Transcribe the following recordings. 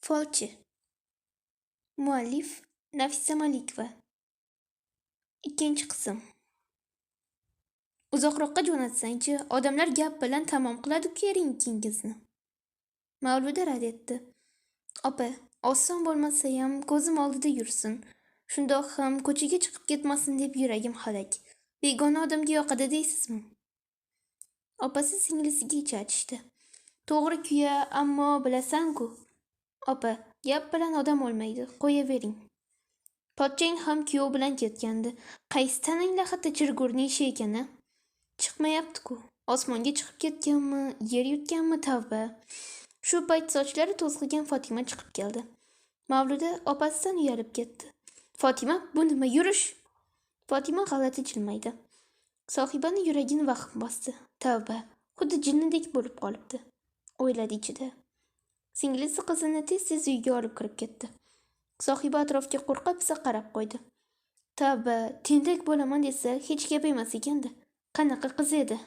Folchi. Muallif Nafisa Malikova. Ikkinchi qism. Uzoqroqqa jo'natsang-chi, odamlar gap bilan tamom qiladi-ku eringizni. Mavluda rad etdi. Opa, oson bo'lmasayam ko'zim oldida yursin. Shundoq ham ko'chaga chiqib ketmasin deb yuragim halak. Begona odamga yoqadi deysizmi? Opasi singlisiga ichi achishdi. To'g'ri kuya, ammo bilasan-ku. Opa, gap bilan odam o'lmaydi, qo'yavering. Pochchang ham kuyov bilan ketgandi. Qaysi tanang lahadda chirgurning ishi ekan-a? Chiqmayapti-ku. Osmonga chiqib ketganmi, yer yutganmi, tavba. Shu payt sochlari to'zg'igan Fotima chiqib keldi. Mavluda opasidan uyalib ketdi. Fotima, bu nima yurish? Fotima g'alati jilmaydi. Sohibani yuragini vahm bosdi. Tavba, xuddi jinnidek bo'lib qolibdi, o'yladi ichida. Singlisi qizini tez-tez uyga olib kirib ketdi. Sohiba atrofga qo'rqa-pisa qarab qo'ydi. Tavba, tentak bo'laman desa hech gap emas ekanda. Qanaqa qiz edi?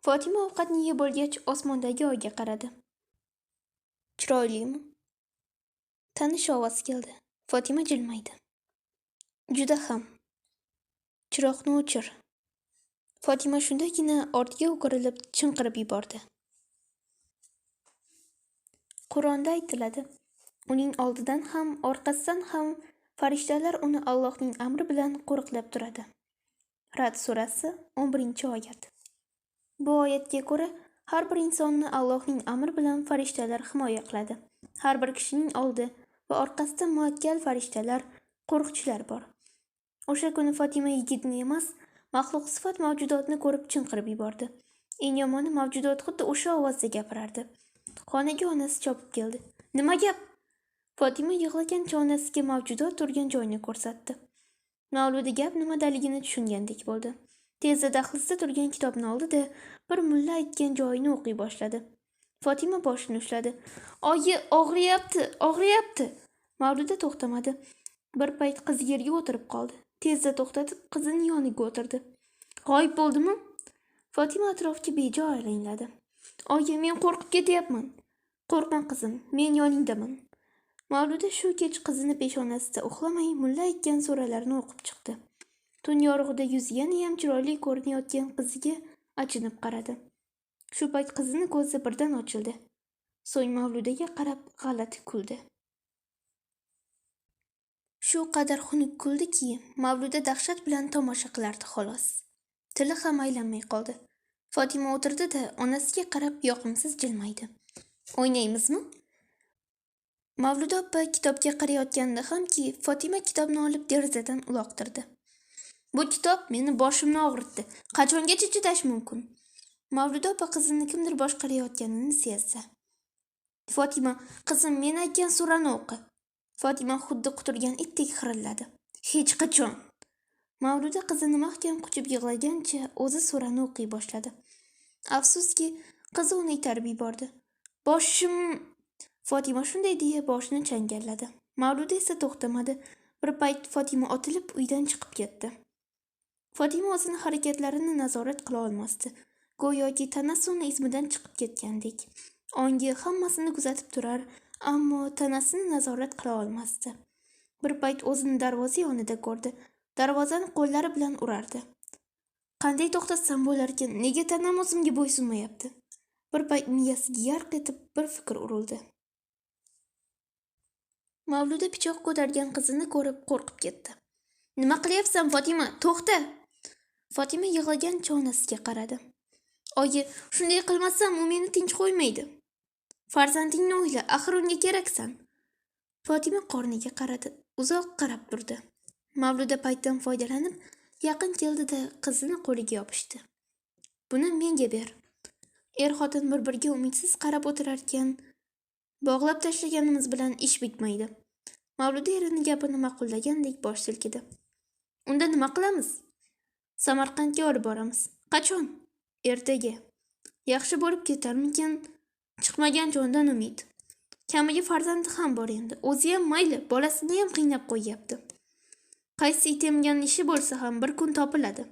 Fotima ovqatni yeb bo'lgach osmondagi oyga qaradi. Chiroylimi? Tanish ovoz keldi. Fotima jilmaydi. Juda ham. Chiroqni o'chir. Fotima shundagina ortga o'girilib chinqirib yubordi. Qur'onda aytiladi. Uning oldidan ham, orqasidan ham farishtalar uni Allohning amri bilan qo'riqlab turadi. Rad surasi 11-oyat. Bu oyatga ko'ra, har bir insonni Allohning amri bilan farishtalar himoya qiladi. Har bir kishining oldi va orqasida muvakkal farishtalar, qo'riqchilar bor. O'sha kuni Fotima yigitni emas, maxluq sifat mavjudotni ko'rib chinqirib yubordi. Eng yomoni mavjudot xuddi o'sha ovozda gapirardi. Xonaga onasi chopib keldi. Nima gap? Fotima yig'lagancha onasiga mavjudot turgan joyni ko'rsatdi. Mavluda gap nimadaligini tushungandek bo'ldi. Tezda dahlizda turgan kitobni oldi-da, bir mulla aytgan joyini o'qiy boshladi. Fotima boshini ushladi. Oyi, og'riyapti, og'riyapti. Mavluda to'xtamadi. Bir payt qiz yerga o'tirib qoldi. Tezda to'xtatib, qizini yoniga o'tirdi. G'oyib bo'ldimi? Fotima atrofga bejo alangladi. Oyi, men qo'rqib ketyapman. Qo'rqma qizim, men yoningdaman. Mavluda shu kech qizini peshonasida uxlamay mulla aytgan suralarni o'qib chiqdi. Tun yorug'ida yuzi yanayam chiroyli ko'rinayotgan qiziga achinib qaradi. Shu payt qizini ko'zi birdan ochildi. So'ng Mavludaga qarab g'alati kuldi. Shu qadar xunuk kuldiki, Mavluda dahshat bilan tomosha qilardi xolos. Tili ham aylanmay qoldi. Fotima o'tirdi-da, onasiga qarab yoqimsiz jilmaydi. O'ynaymizmi? Mavluda opa kitobga qarayotganda hamki Fotima kitobni olib derazadan uloqtirdi. Bu kitob meni boshimni og'ritdi. Qachongacha chidash mumkin? Mavluda opa qizini kimdir boshqarayotganini sezdi. Fotima, qizim, men aytgan surani o'qi. Fotima xuddi quturgan itdek xirilladi. Hech qachon. Mavluda qizini mahkam quchib yig'lagancha o'zi surani o'qiy boshladi. Afsuski, qizi uni itarib yubordi. Boshim. Fotima shunday deya boshini changalladi. Mavluda esa to'xtamadi. Bir payt Fotima otilib uydan chiqib ketdi. Fotima o'zini harakatlarini nazorat qila olmasdi. Go'yoki tanasi uni izmidan chiqib ketgandek. Ongi hammasini kuzatib turar, ammo tanasini nazorat qila olmasdi. Bir payt o'zini darvoza yonida ko'rdi. Darvozani qo'llari bilan urardi. Qanday to'xtatsam bo'larkan? Nega tanam o'zimga bo'ysunmayapti? Bir payt miyasiga yarq etib bir fikr urildi. Mavluda pichoq ko'targan qizini ko'rib qo'rqib ketdi. Nima qilyapsan, Fotima? To'xta! Fotima yig'lagancha onasiga qaradi. Oyi, shunday qilmasam u meni tinch qo'ymaydi. Farzandingni o'yla, axir unga keraksan. Fotima qorniga qaradi, uzoq qarab turdi. Mavluda paytdan foydalanib, yaqin keldi-da qizini qo'liga yopishdi. Buni menga ber. Er-xotin bir-biriga umidsiz qarab o'tirarkan, bog'lab tashlaganimiz bilan ish bitmaydi. Mavluda erini gapini ma'qullagandek bosh silkidi. Unda nima qilamiz? Samarqandga olib boramiz. Qachon? Ertaga. Yaxshi bo'lib ketarmikin? Chiqmagan jondan umid. Kamiga farzandi ham bor endi. O'zi ham mayli, bolasini ham qiynab qo'yyapti. Qaysi it emgan ishi bo'lsa ham bir kun topiladi.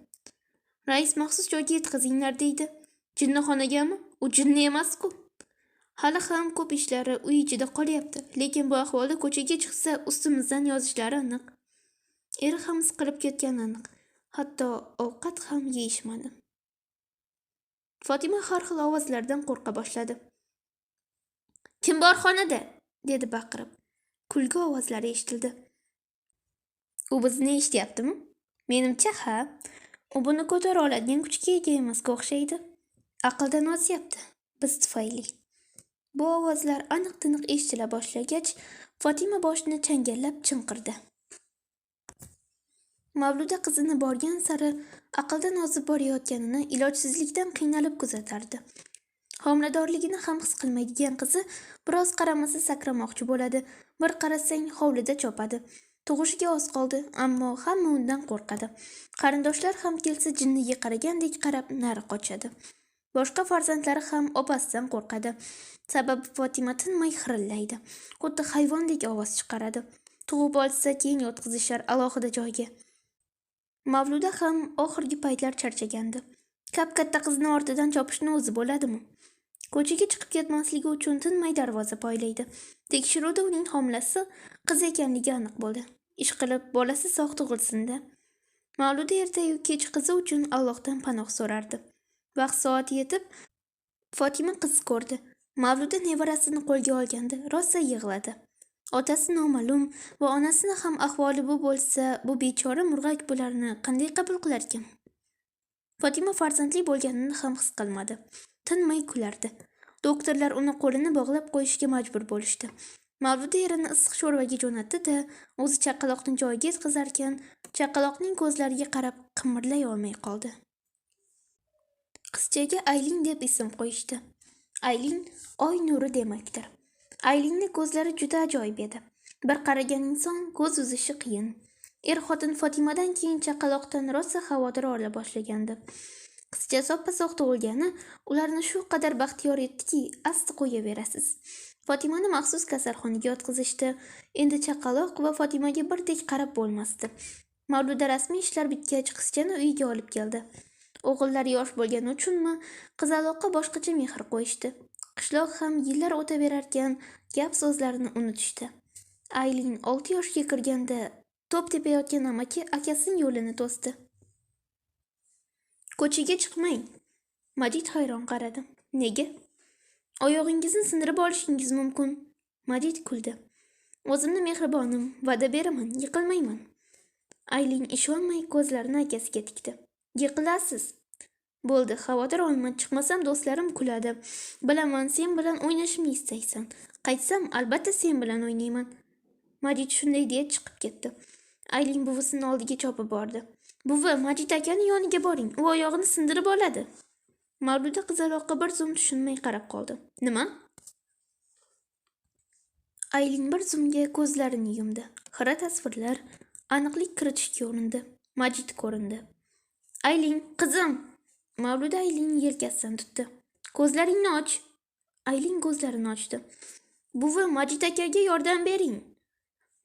Rais maxsus joyga yetkazinglar deydi. Jinnixonagami? U jinni emas-ku. Hali ham ko'p ishlari uy ichida qolyapti, lekin bu ahvolda ko'chaga chiqsa ustimizdan yozishlari aniq. Eri ham siqilib ketgani aniq. Hatto ovqat ham yeyishmadi. Fotima har xil ovozlardan qo'rqa boshladi. Kim bor xonada? Dedi baqirib. Kulgi ovozlari eshitildi. U bizni eshityaptimi? Menimcha, ha. U buni ko'tara oladigan kuchga ega emasga o'xshaydi. Aqldan ozyapti, biz tufayli. Bu ovozlar aniq-tiniq eshitila boshlagach, Fotima boshini changallab chinqirdi. Mavluda qizini borgan sari aqldan ozib borayotganini ilojsizlikdan qiynalib kuzatardi. Homiladorligini ham his qilmaydigan qizi biroz qaramasa sakramoqchi bo'ladi, bir qarasang hovlida chopadi. Tug'ishiga oz qoldi, ammo hamma undan qo'rqadi. Qarindoshlar ham kelsa jinniga qaragandek qarab nari qochadi. Boshqa farzandlari ham opasidan qo'rqadi. Sababi Fotima tinmay xirillaydi. Xuddi hayvondek ovoz chiqaradi. Tug'ib olsa keyin yotqizishar alohida joyga. Mavluda ham oxirgi paytlar charchagandi. Kap-katta qizni ortidan chopishni o'zi bo'ladimi? Ko'chaga chiqib ketmasligi uchun tinmay darvoza poylaydi. Tekshiruvda uning homilasi qiz ekanligi aniq bo'ldi. Ishqilib bolasi sog' tug'ilsin-da. Mavluda ertayu kech qizi uchun Allohdan panoh so'rardi. Vaqt soati yetib, Fotima qiz ko'rdi. Mavluda nevarasini qo'lga olganda rosa yig'ladi. Otasi noma'lum va onasini ham ahvoli bu bo'lsa, bu bechora murg'ak bularni qanday qabul qilarkan? Fotima farzandli bo'lganini ham his qilmadi. Tinmay kulardi. Doktorlar uni qo'lini bog'lab qo'yishga majbur bo'lishdi. Mavluda erini issiq sho'rvaga jo'natdi-da, o'zi chaqaloqni joyiga yetkazarkan, chaqaloqning ko'zlariga qarab qimirlay olmay qoldi. Qizchaga Aylin deb ism qo'yishdi. Aylin oy nuri demakdir. Aylinning ko'zlari juda ajoyib edi. Bir qaragan inson ko'z uzishi qiyin. Er-xotin Fotimadan keyin chaqaloqdan rosa xavotir ola boshlagandi. Qizcha soppa-sog' tug'ilgani ularni shu qadar baxtiyor etdiki, asti qo'yaverasiz. Fotimani maxsus kasalxonaga yotqizishdi. Endi chaqaloq va Fotimaga birdek qarab bo'lmasdi. Mavluda rasmiy ishlar bitgach qizchani uyiga olib keldi. O'g'illari yosh bo'lgani uchunmi, qizaloqqa boshqacha mehr qo'yishdi. Qishloq ham yillar o'taverarkan gap so'zlarini unutishdi. Aylin 6 yoshga kirganda to'p tepayotgan amaki akasining yo'lini to'sdi. Ko'chaga chiqmang. Majid hayron qaradi. Nega? Oyog'ingizni sindirib olishingiz mumkin. Majid kuldi. O'zimni mehribonim, va'da beraman, yiqilmayman. Aylin ishonmay ko'zlarini akasiga tikdi. Yiqilasiz. Bo'ldi, xavotir olma, chiqmasam do'stlarim kuladi. Bilaman, sen bilan o'ynashimni istaysan. Qaytsam, albatta sen bilan o'ynayman. Majid shunday deya chiqib ketdi. Aylin buvisining oldiga chopib bordi. Buvi, Majid akaning yoniga boring, u oyog'ini sindirib oladi. Mavluda qizaloqqa bir zum tushunmay qarab qoldi. Nima? Aylin bir zumga ko'zlarini yumdi. Xira tasvirlar aniqlik kiritishga urindi. Majid ko'rindi. Aylin, qizim! Mavluda Aylinning yelkasidan tutdi. Ko'zlaringni och. Aylin ko'zlarini ochdi. Buvi, Majid akaga yordam bering.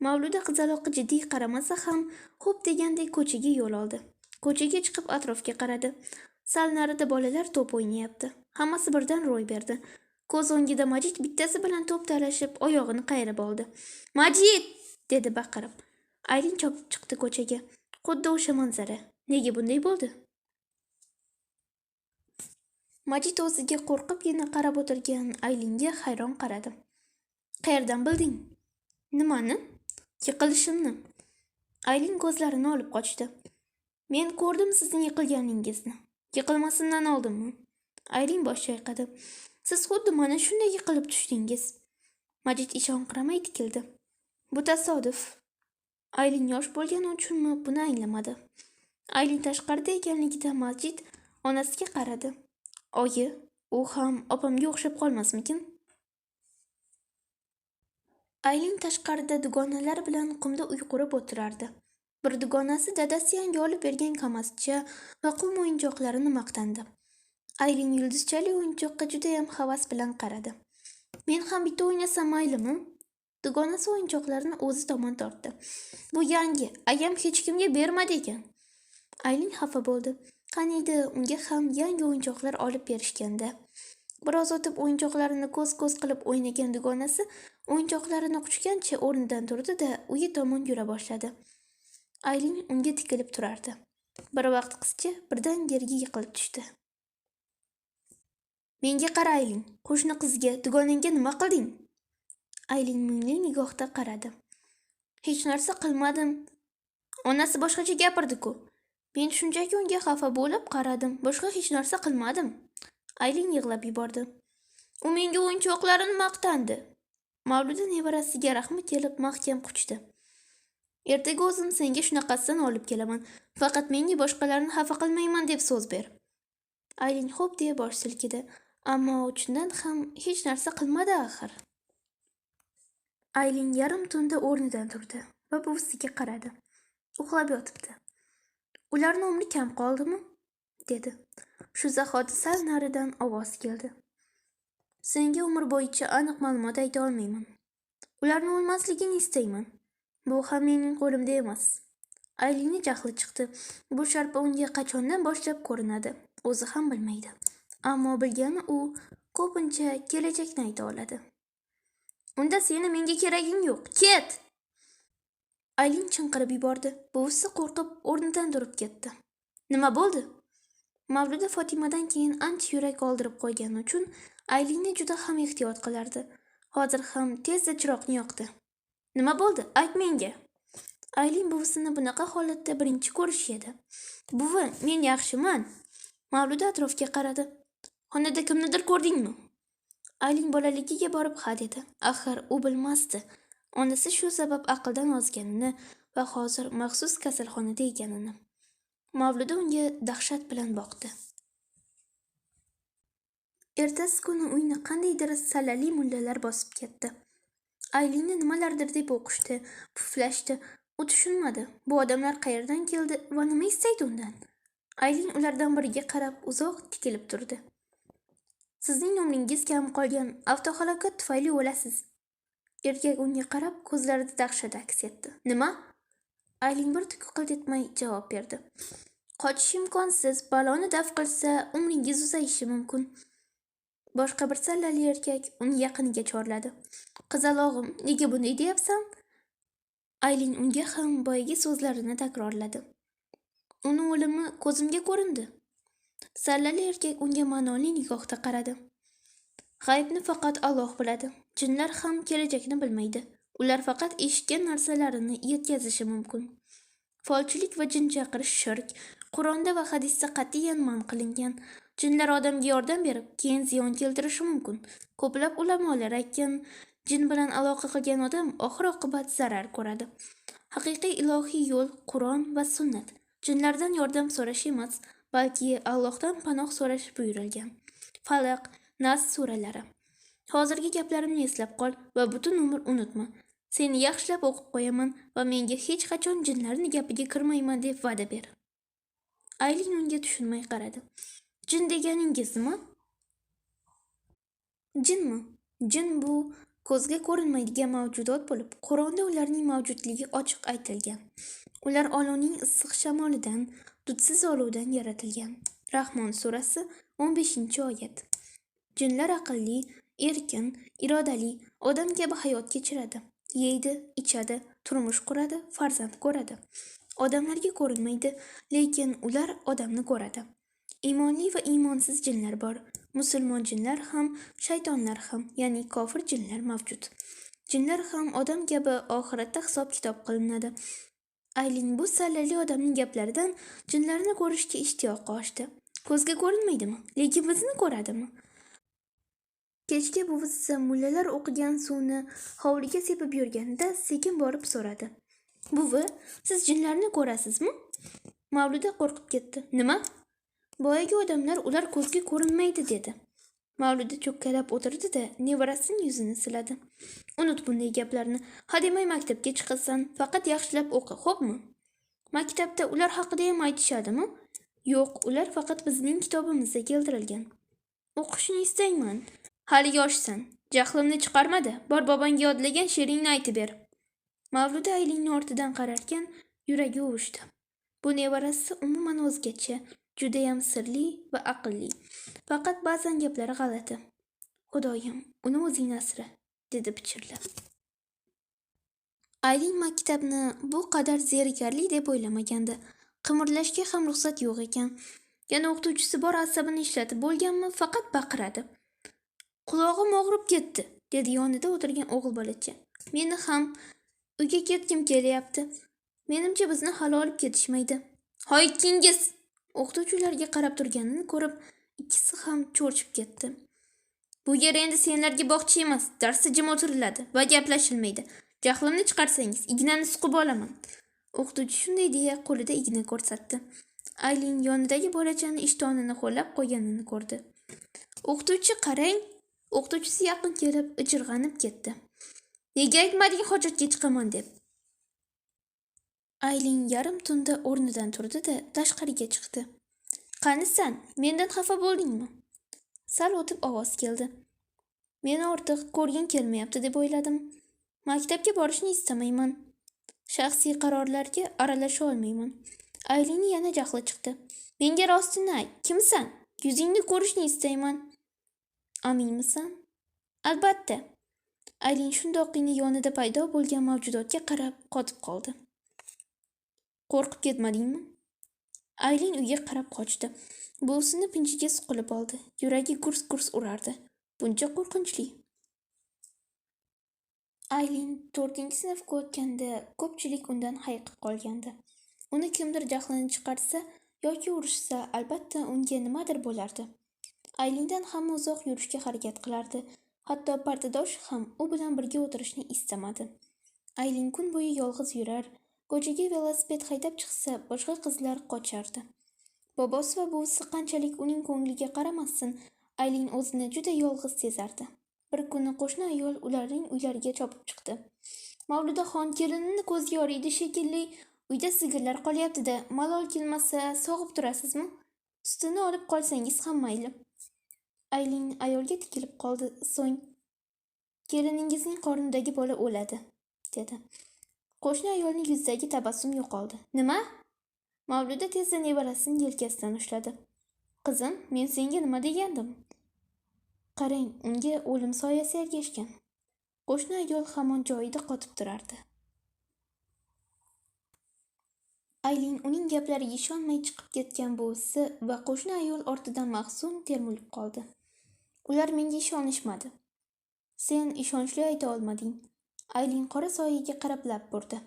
Mavluda qizaloqqa jiddiy qaramasa ham, xo'p degandek ko'chaga yo'l oldi. Ko'chaga chiqib atrofga qaradi. Sal narida bolalar to'p o'ynayapti. Hammasi birdan ro'y berdi. Ko'z o'ngida Majid bittasi bilan to'p talashib, oyog'ini qayirib oldi. Majid! Dedi baqirib. Aylin chopib chiqdi ko'chaga. Xuddi o'sha manzara. Nega bunday bo'ldi? Majid o'ziga qo'rqibgina qarab o'tirgan Aylinga hayron qaradi. Qayerdan bilding? Nimani? Yiqilishimni. Aylin ko'zlarini olib qochdi. Men ko'rdim sizning yiqilganingizni. Yiqilmasimdan oldinmi? Aylin bosh chayqadi. Siz xuddi mana shunday yiqilib tushdingiz. Majid ishonqiramay tikildi. Bu tasodif. Aylin yosh bo'lgani uchunmi buni anglamadi. Aylin tashqarida ekanligida Majid onasiga qaradi. Oyi, u ham opamga o'xshab qolmasmikin? Aylin tashqarida dugonalar bilan qumda uy qurib o'tirardi. Bir dugonasi dadasi yangi olib bergan kamazcha va qum o'yinchoqlarini maqtandi. Aylin yulduzchali o'yinchoqqa juda ham havas bilan qaradi. Men ham bitta o'ynasam maylimi? Dugonasi o'yinchoqlarni o'zi tomon tortdi. Bu yangi, ayam hech kimga bermadi ekan. Aylin xafa bo'ldi. Qaniydi unga ham yangi o'yinchoqlar olib berishganda. Biroz o'tib o'yinchoqlarini ko'z-ko'z qilib o'ynagan dugonasi o'yinchoqlarini quchgancha o'rnidan turdi-da, uyi tomon yura boshladi. Aylin unga tikilib turardi. Bir vaqt qizcha birdan yerga yiqilib tushdi. Menga qara Aylin, qo'shni qizga, dugonangga nima qilding? Aylin mungli nigohda qaradi. Hech narsa qilmadim. Onasi boshqacha gapirdi-ku. Men shunchaki unga xafa bo'lib qaradim. Boshqa hech narsa qilmadim. Aylin yig'lab yubordi. U menga o'yinchoqlarini maqtandi. Mavluda nevarasiga rahmi kelib mahkam quchdi. Ertaga o'zim senga shunaqasidan olib kelaman. Faqat menga boshqalarni xafa qilmayman deb so'z ber. Aylin xo'p deya bosh silkidi. Ammo chindan ham hech narsa qilmadi axir. Aylin yarim tunda o'rnidan turdi va buvisiga qaradi. Uxlab yotibdi. Ularning umri kam qoldimi? Dedi. Shu zahoti sal naridan ovoz keldi. Senga umr bo'yicha aniq ma'lumot ayta olmayman. Ularni o'lmasligini istayman. Bu ham mening qo'limda emas. Aylinni jahli chiqdi. Bu sharpa unga qachondan boshlab ko'rinadi, o'zi ham bilmaydi. Ammo bilgani u ko'pincha kelajakni ayta oladi. Unda seni menga keraging yo'q. Ket! Aylin chinqirib yubordi. Buvisi qo'rqib o'rnidan turib ketdi. Nima bo'ldi? Mavluda Fotimadan keyin ancha yurak oldirib qo'ygani uchun Aylinni juda ham ehtiyot qilardi. Hozir ham tezda chiroqni yoqdi. Nima bo'ldi? Ayt menga. Aylin buvisini bunaqa holatda birinchi ko'rishi edi. Buvi, men yaxshiman. Mavluda atrofga qaradi. Xonada kimnidir ko'rdingmi? Aylin bolaligiga borib ha dedi. Axir u bilmasdi. Onasi shu sabab aqldan ozganini va hozir maxsus kasalxonada ekanini. Mavluda unga dahshat bilan boqdi. Ertasi kuni uyni qandaydir sallali mullalar bosib ketdi. Aylinni nimalardir deb o'qishdi, puflashdi. U tushunmadi. Bu odamlar qayerdan keldi va nima istaydi undan? Aylin ulardan biriga qarab uzoq tikilib turdi. Sizning umringiz kam qolgan, avtohalokat tufayli o'lasiz. Erkak unga qarab ko'zlarida dahshat aks etdi. Nima? Aylin bir tuk qilt etmay javob berdi. Qochish imkonsiz, baloni daf qilsa umringiz uzayishi mumkin. Boshqa bir sallali erkak uni yaqiniga chorladi. Qizalog'im, nega bunday deyapsan? Aylin unga ham boyagi so'zlarini takrorladi. Uni o'limi ko'zimga ko'rindi. Sallali erkak unga ma'noli nigohda qaradi. G'aybni faqat Alloh biladi. Jinlar ham kelajakni bilmaydi. Ular faqat eshitgan narsalarini yetkazishi mumkin. Folchilik va jin chaqirish shirk. Qur'onda va hadisda qat'iyan man qilingan. Jinlar odamga yordam berib, keyin ziyon keltirishi mumkin. Ko'plab ulamolar aytgan, jin bilan aloqa qilgan odam oxir-oqibat zarar ko'radi. Haqiqiy ilohiy yo'l Qur'on va sunnat. Jinlardan yordam so'rash emas, balki Allohdan panoh so'rash buyurilgan. Falaq, Nas suralari. Hozirgi gaplarimni eslab qol va butun umr unutma. Seni yaxshilab o'qib qo'yaman va menga hech qachon jinlarning gapiga kirmayman deb va'da ber. Aylin unga tushunmay qaradi. Jin deganingiz nima? Jinmi? Jin bu ko'zga ko'rinmaydigan mavjudot bo'lib, Qur'onda ularning mavjudligi ochiq aytilgan. Ular olovning issiq shamolidan, dudsiz olovdan yaratilgan. Rahmon surasi 15-oyat. Jinlar aqlli, erkin, irodali, odam kabi hayot kechiradi. Yeydi, ichadi, turmush quradi, farzand ko'radi. Odamlarga ko'rinmaydi, lekin ular odamni ko'radi. Iymonli va iymonsiz jinlar bor. Musulmon jinlar ham, shaytonlar ham, ya'ni kofir jinlar mavjud. Jinlar ham odam kabi oxiratda hisob-kitob qilinadi. Aylin bu sallali odamning gaplaridan jinlarni ko'rishga ishtiyoqi oshdi. Ko'zga ko'rinmaydimi? Lekin bizni ko'radimi? Kechga buvisi mullalar o'qigan suvni hovliga sepib yurganida sekin borib so'radi. Buvi, siz jinlarni ko'rasizmi? Mavluda qo'rqib ketdi. Nima? Boyagi odamlar ular ko'zga ko'rinmaydi dedi. Mavluda cho'kkalab o'tirdi-da, nevarasining yuzini siladi. Unut bunday gaplarni. Ha demay maktabga chiqasan, faqat yaxshilab o'qi, xo'pmi? Maktabda ular haqida ham aytishadimi? Yo'q, ular faqat bizning kitobimizda keltirilgan. O'qishni istayman. Hali yoshsan. Jahlimni chiqarmadi. Bor bobongga yodlagan she'ringni aytib ber. Mavluda Aylinning ortidan qararkan, yuragi uvushdi. Bu nevarasi umuman o'zgacha, Judayam sirli va aqlli. Faqat ba'zan gaplari g'alati. Xudoyim, uni o'zing asra, dedi pichirlab. Aylin maktabni bu qadar zerikarli deb o'ylamagandi. Qimirlashga ham ruxsat yo'q ekan. Yana o'qituvchisi bor, asabini ishlatib bo'lganmi, faqat baqiradi. Qulog'im og'rib ketdi, dedi yonida o'tirgan o'g'il bolacha. Meni ham uyga ketgim kelyapti. Menimcha bizni hali olib ketishmaydi. Hoy ikkingiz! O'qituvchi ularga qarab turganini ko'rib, ikkisi ham cho'chib ketdi. Bu yer endi senlarga bog'cha emas, darsda jim o'tiriladi va gaplashilmaydi. Jahlimni chiqarsangiz, ignani suqib olaman. O'qituvchi shunday deya qo'lida igna ko'rsatdi. Aylin yonidagi bolachani ishtonini ho'llab qo'yganini ko'rdi. O'qituvchi qarang, o'qituvchisi yaqin kelib ijirg'anib ketdi. Nega aytmading hojatga chiqaman deb? Aylin yarim tunda o'rnidan turdi-da, tashqariga chiqdi. Qanisan, mendan xafa bo'ldingmi? Sal o'tib ovoz keldi. Meni ortiq ko'rging kelmayapti deb o'yladim. Maktabga borishni istamayman. Shaxsiy qarorlarga aralasha olmayman. Aylinni yana jahli chiqdi. Menga rostini ayt, kimsan? Yuzingni ko'rishni istayman. Aminmisan? Albatta. Aylin shundoqqina yonida paydo bo'lgan mavjudotga qarab qotib qoldi. Qo'rqib ketmadingmi? Aylin uyga qarab qochdi. Buvisini pinjiga suqilib oldi. Yuragi gurs-gurs urardi. Buncha qo'rqinchli. Aylin 4-sinfga o'tganda ko'pchilik undan hayiqib qolgandi. Uni kimdir jahlini chiqarsa yoki urishsa, albatta unga nimadir bo'lardi. Aylindan hamma uzoq yurishga harakat qilardi. Hatto partadosh ham u bilan birga o'tirishni istamadi. Aylin kun bo'yi yolg'iz yurar, ko'chaga velosiped haydab chiqsa, boshqa qizlar qochardi. Bobosi va buvisi qanchalik uning ko'ngliga qaramasin, Aylin o'zini juda yolg'iz sezardi. Bir kuni qo'shni ayol ularning uylariga chopib chiqdi. Mavludaxon kelinini ko'zga yoriydi shekilli, uyda sigirlar qolyapti-da, malol kelmasa sog'ib turasizmi? Sutini olib qolsangiz ham mayli. Aylin ayolga tikilib qoldi, so'ng keliningizning qornidagi bola o'ladi, dedi. Qo'shni ayolning yuzidagi tabassum yo'qoldi. Nima? Mavluda tezda nevarasini yelkasidan ushladi. Qizim, men senga nima degandim? Qarang, unga o'lim soyasi ergashgan. Qo'shni ayol hamon joyida qotib turardi. Aylin uning gaplariga ishonmay chiqib ketgan buvisi va qo'shni ayol ortidan mahzun termulib qoldi. Ular menga ishonishmadi. Sen ishonchli ayta olmading. Aylin qora soyaga qarab lab burdi.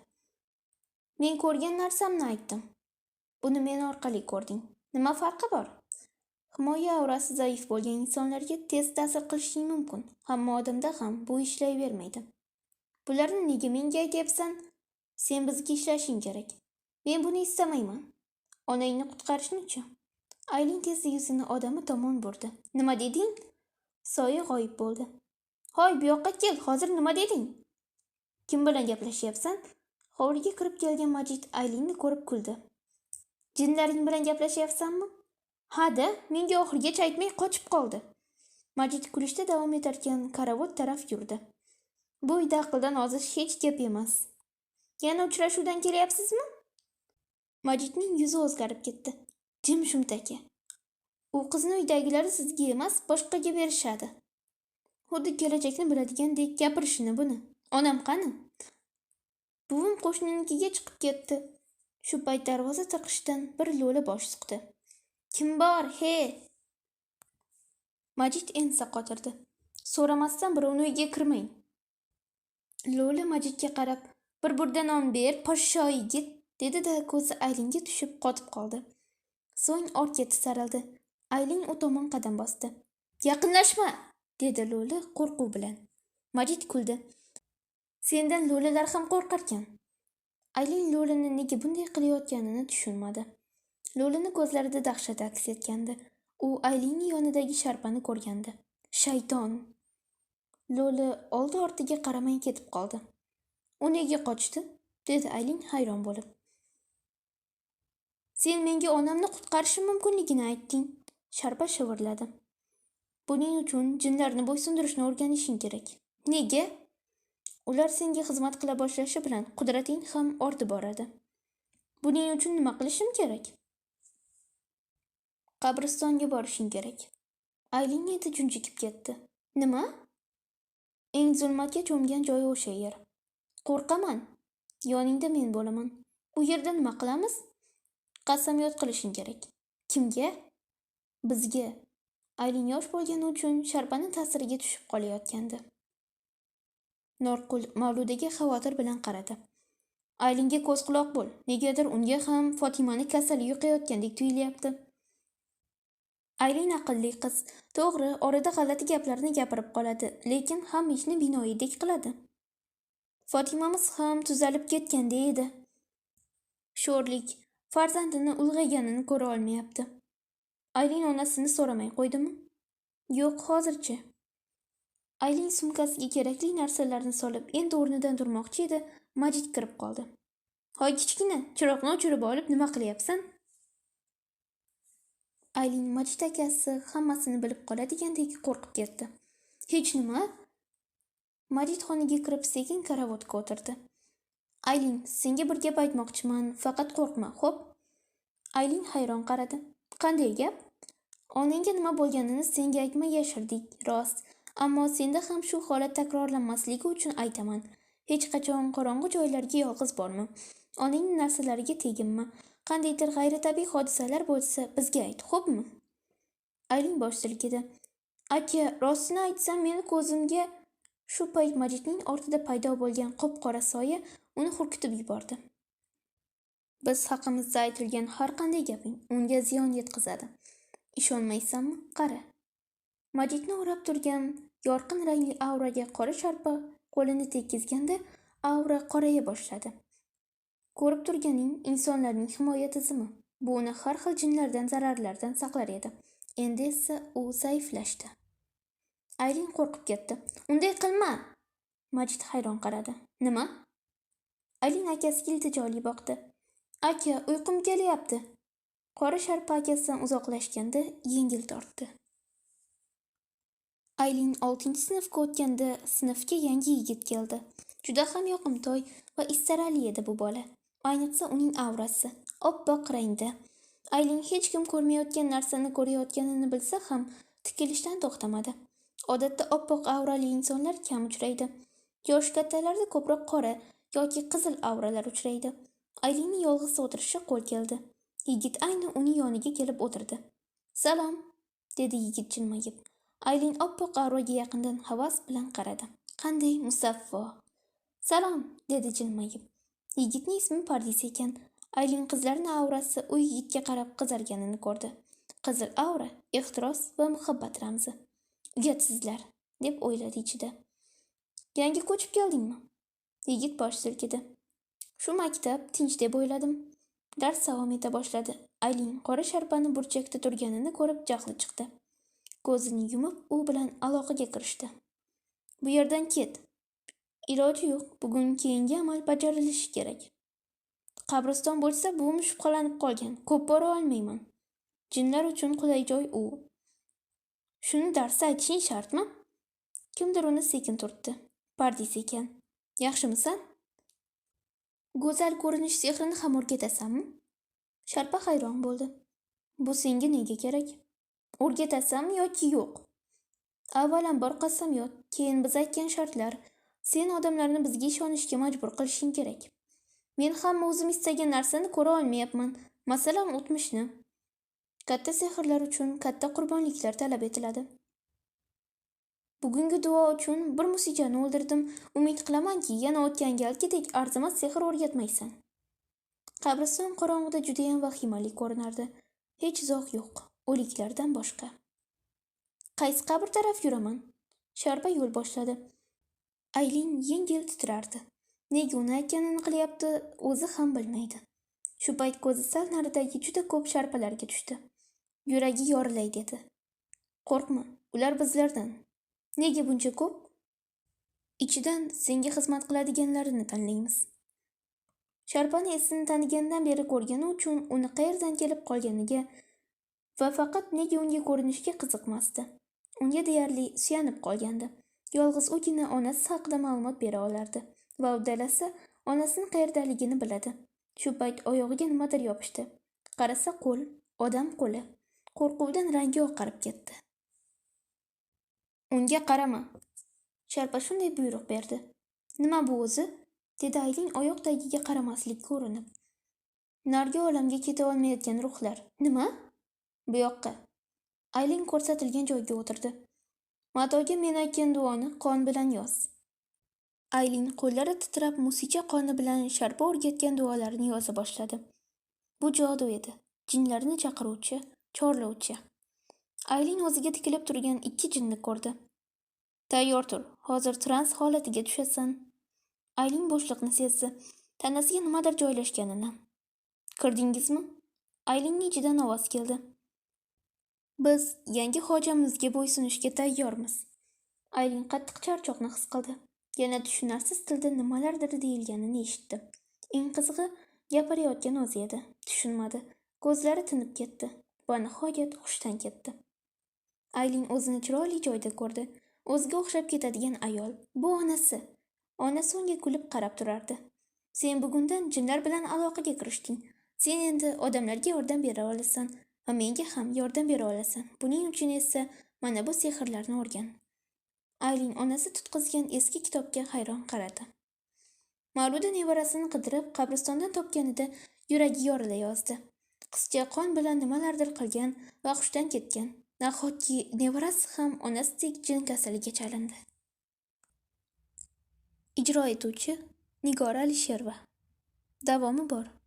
Men ko'rgan narsamni aytdim. Buni men orqali ko'rding. Nima farqi bor? Himoya aurasi zaif bo'lgan insonlarga tez ta'sir qilishing mumkin. Hamma odamda ham bu ishlayvermaydi. Bularni nega menga aytyapsan? Sen bizga ishlashing kerak. Men buni istamayman. Onangni qutqarishni-chi? Aylin tezda yuzini odami tomon burdi. Nima deding? Soya g'oyib bo'ldi. Hoy, bu yoqqa kel, hozir nima deding? Kim bilan gaplashyapsan? Hovliga kirib kelgan Majid Aylinni ko'rib kuldi. Jinlaring bilan gaplashyapsanmi? Ha-da, menga oxirigacha aytmay qochib qoldi. Majid kulishda davom etarkan karavot taraf yurdi. Bu uyda aqldan ozish hech gap emas. Yana uchrashuvdan kelyapsizmi? Majidning yuzi o'zgarib ketdi. Jim shumtaki. U qizni uydagilari sizga emas, boshqaga berishadi. Xuddi kelajakni biladigandek gapirishini buni. Onam qani? Buvim qo'shninikiga chiqib ketdi. Shu payt darvoza taqishidan bir lo'li bosh suqdi. Kim bor, he? Majid ensa qotirdi. So'ramasdan birovni uyga kirmang. Lo'li Majidga qarab, bir burda non ber, poshsho yigit, dedi-da ko'zi Aylinga tushib qotib qoldi. So'ng ortga tisarildi. Aylin u tomon qadam bosdi. Yaqinlashma, dedi lo'li qo'rquv bilan. Majid kuldi. Sendan lo'lilar ham qo'rqarkan. Aylin lo'lini nega bunday qilayotganini tushunmadi. Lo'lini ko'zlarida dahshat aks etgandi. U Aylinning yonidagi sharpani ko'rgandi. Shayton! Lo'li oldi ortiga qaramay ketib qoldi. U nega qochdi? Dedi Aylin hayron bo'lib. Sen menga onamni qutqarishim mumkinligini aytding. Sharpa shivirladi. Buning uchun jinlarni bo'ysundirishni o'rganishing kerak. Nega? Ular senga xizmat qila boshlashi bilan qudrating ham ortib boradi. Buning uchun nima qilishim kerak? Qabristonga borishing kerak. Aylin eti junjikib ketdi. Nima? Eng zulmatga cho'mgan joyi o'sha yer. Qo'rqaman. Yoningda men bo'laman. U yerda nima qilamiz? Qasamyod qilishing kerak. Kimga? Bizga. Aylin yosh bo'lgani uchun sharpani ta'siriga tushib qolayotgandi. Norqul Mavludaga xavotir bilan qaradi. Aylinga ko'z quloq bo'l. Negadir unga ham Fotimani kasali yuqayotgandek tuyulyapti. Aylin aqlli qiz. To'g'ri, orada g'alati gaplarni gapirib qoladi, lekin hamma ishni binoyidek qiladi. Fotimamiz ham tuzalib ketgandek edi. Sho'rlik farzandini ulg'ayganini ko'ra olmayapti. Aylin onasini so'ramay qo'ydimi? Yo'q, hozircha. Aylin sumkasiga kerakli narsalarni solib, endi o'rnidan turmoqchi edi, Majid kirib qoldi. Hoy kichkina, chiroqni o'chirib olib nima qilyapsan? Aylin Majid akasi hammasini bilib qoladigandek qo'rqib ketdi. Hech nima? Majid xonaga kirib sekin karavotga o'tirdi. Aylin, senga bir gap aytmoqchiman, faqat qo'rqma, xo'p? Aylin hayron qaradi. Qanday gap? Onangga nima bo'lganini senga aytmay yashirdik, rost. Ammo senda ham shu holat takrorlanmasligi uchun aytaman. Hech qachon qorong'u joylarga yolg'iz borma. Onangning narsalariga teginma. Qandaydir g'ayritabiiy hodisalar bo'lsa, bizga ayt, xo'pmi? Aylin bosh silkidi. Aka, rostini aytsam, meni ko'zimga shu payt Majidning ortida paydo bo'lgan qop-qora soya uni hurkitib yubordi. Biz haqimizda aytilgan har qanday gaping unga ziyon yetkazadi. Ishonmaysanmi? Qara. Majidni o'rab turgan yorqin rangli auraga qora sharpa qo'lini tekkizganda aura qoraya boshladi. Ko'rib turganing insonlarning himoya tizimi. Bu uni har xil jinlardan, zararlardan saqlar edi. Endi esa u zaiflashdi. Aylin qo'rqib ketdi. Unday qilma! Majid hayron qaradi. Nima? Aylin akasiga iltijoli boqdi. Aka, uyqum kelyapti. Qora sharpa akasidan uzoqlashganda yengil tortdi. Aylin 6-sinfga o'tganda sinfga yangi yigit keldi. Juda ham yoqimtoy va istarali edi bu bola. Ayniqsa uning aurasi oppoq rangda. Aylin hech kim ko'rmayotgan narsani ko'rayotganini bilsa ham tikilishdan to'xtamadi. Odatda oppoq aurali insonlar kam uchraydi. Yosh kattalarda ko'proq qora yoki qizil auralar uchraydi. Aylinning yolg'iz o'tirishi qo'l keldi. Yigit ayni uning yoniga kelib o'tirdi. Salom, dedi yigit jilmayib. Aylin oppoq auraga yaqindan havas bilan qaradi. Qanday musaffo. Salom, dedi jilmayib. Yigitning ismi Pardis ekan. Aylin qizlarning aurasi u yigitga qarab qizarganini ko'rdi. Qizil aura ehtiros va muhabbat ramzi. Uyatsizlar, deb o'yladi ichida. Yangi ko'chib keldingmi? Yigit bosh silkidi. Shu maktab tinch deb o'yladim. Dars davom eta boshladi. Aylin qora sharpani burchakda turganini ko'rib jahli chiqdi. Ko'zini yumib u bilan aloqaga kirishdi. Bu yerdan ket. Iloji yo'q, bugun keyingi amal bajarilishi kerak. Qabriston bo'lsa, buvim shubhalanib qolgan. Ko'p bora olmayman. Jinlar uchun qulay joy u. Shuni darsda aytishing shartmi? Kimdir uni sekin turtdi. Pardis ekan. Yaxshimisan? Go'zal ko'rinish sehrini ham o'rgatasanmi? Sharpa hayron bo'ldi. Bu senga nega kerak? O'rgatasanmi yoki yo'q? Avvalambor qasamyod, keyin biz aytgan shartlar. Sen odamlarni bizga ishonishga majbur qilishing kerak. Men ham o'zim istagan narsani ko'ra olmayapman. Masalan, o'tmishni. Katta sehrlar uchun katta qurbonliklar talab etiladi. Bugungi duo uchun bir musichani o'ldirdim. Umid qilamanki, yana o'tgan galgidek arzimas sehr o'rgatmaysan. Qabriston qorong'ida juda ham vahimali ko'rinardi. Hech izoh yo'q, o'liklardan boshqa. Qaysi qabr taraf yuraman? Sharpa yo'l boshladi. Aylin yengil titrardi. Nega uni aytganini qilyapti, o'zi ham bilmaydi. Shu payt ko'zi sal naridagi juda ko'p sharpalarga tushdi. Yuragi yorilay dedi. Qo'rqma, ular bizlardan. Nega buncha ko'p? Ichidan senga xizmat qiladiganlarini tanlaymiz. Sharpani esini tanigandan beri ko'rgani uchun uni qayerdan kelib qolganiga va faqat nega unga ko'rinishga qiziqmasdi. Unga deyarli suyanib qolgandi. Yolg'iz ugina onasi haqida ma'lumot bera olardi va uddalasi onasini qayerdaligini biladi. Shu payt oyog'iga nimadir yopishdi. Qarasa qo'l, odam qo'li. Qo'rquvdan rangi oqarib ketdi. Unga qarama. Sharpa shunday buyruq berdi. Nima bu o'zi? Dedi Aylin oyoq tagiga qaramaslikka urinib. Narigi olamga keta olmayotgan ruhlar. Nima? Bu yoqqa. Aylin ko'rsatilgan joyga o'tirdi. Matoga men aytgan duoni qon bilan yoz. Aylin qo'llari titrab musicha qoni bilan sharpa o'rgatgan duolarini yoza boshladi. Bu jodu edi. Jinlarni chaqiruvchi, chorlovchi. Aylin o'ziga tikilib turgan ikki jinni ko'rdi. Tayyor tur, hozir trans holatiga tushasan. Aylin bo'shliqni sezdi. Tanasiga nimadir joylashganini. Kirdingizmi? Aylinning ichidan ovoz keldi. Biz yangi hojamizga bo'ysunishga tayyormiz. Aylin qattiq charchoqni his qildi. Yana tushunarsiz tilda nimalardir deyilganini eshitdi. Eng qizig'i, gapirayotgan o'zi edi. Tushunmadi. Ko'zlari tinib ketdi va nihoyat hushdan ketdi. Aylin o'zini chiroyli joyda ko'rdi. O'ziga o'xshab ketadigan ayol. Bu onasi. Onasi unga kulib qarab turardi. Sen bugundan jinlar bilan aloqaga kirishding. Sen endi odamlarga yordam bera olasan va menga ham yordam bera olasan. Buning uchun esa mana bu sehrlarni o'rgan. Aylin onasi tutqizgan eski kitobga hayron qaradi. Mavluda nevarasini qidirib qabristondan topganida yuragi yorila yozdi. Qizcha qon bilan nimalardir qilgan va hushdan ketgan. Nahotki nevarasi ham onasidek jin kasaliga chalindi. Ijro etuvchi Nigora Alisherova. Davomi bor.